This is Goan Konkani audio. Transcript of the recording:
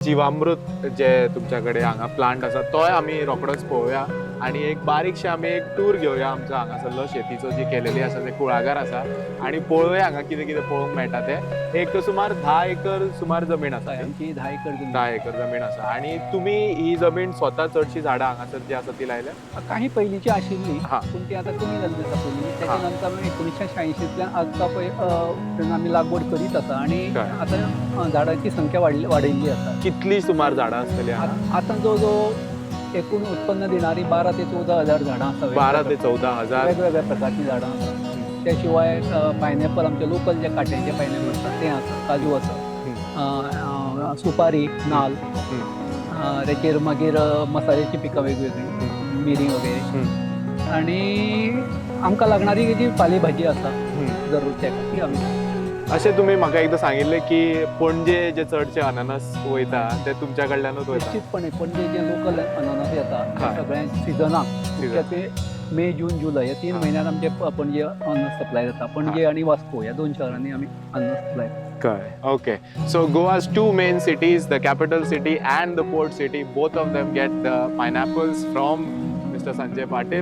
जिवामृत जे तुमच्या कडेन हांगा प्लांट आसा, तोय आमी रोखडोच पळोवया आनी एक बारीकशें आमी एक टूर घेवया आमचो हांगासरलो शेतीचो जी केलेली आसा, ते कुळागर आसा आनी पळोवया हांगा कितें कितें पळोवंक मेळटा तें. एक सुमार 10 एकर सुमार जमीन आसा. आमची 10 एकर जमीन. 10 एकर जमीन आसा आनी तुमी ही जमीन स्वता चडशी झाडां हांगासर जी आसा ती लायल्या? काही पयलींची आशिल्ली, पूण ती आतां कमी जाल्ली आसा पयलीं. त्याच्या नंतर आमी 1986तल्यान आजचा पळय तेन्ना आमी लागवड करीत आसा आनी आतां झाडांची संख्या वाडयल्ली आसा. कितली सुमार झाडां आसतली हांगा? आतां जवळ जवळ एकूण उत्पन्न दिणारी 12 ते 14 हजार झाडां आसा. 12 ते 14 हजार. वेगवेगळ्या प्रकारची झाडां आसा. त्या शिवाय पायनॅपल, आमचे लोकल जे काट्यांचे पायनॅपल आसता ते आसा, काजू आसा, सुपारी, नाल, तेचेर मागीर मसाल्याची पिकां वेगवेगळी, मिरी वगैरे आणि आमकां लागणारी जी पालेभाजी आसा दररोज तेका, ती आमी. अशें तुमी म्हाका एकदां सांगिल्लें की पणजे जे चडशे अननस वयता ते तुमच्या कडल्यानूच वयता. निश्चितपणे, पणजे जे लोकल अननस येता ते सगळ्या सिजनाक, मुख्यत्वे मे, जून, जुलय ह्या 3 म्हयन्यात आमचे पणजे अननस सप्लाय जाता. पणजे आनी वास्को ह्या दोन शहरांनी आमी अननस सप्लाय. कळ्ळें. Okay, so Goa's two main cities, the capital city and the port city, both of them get the pineapples from Mr. Sanjay Patil.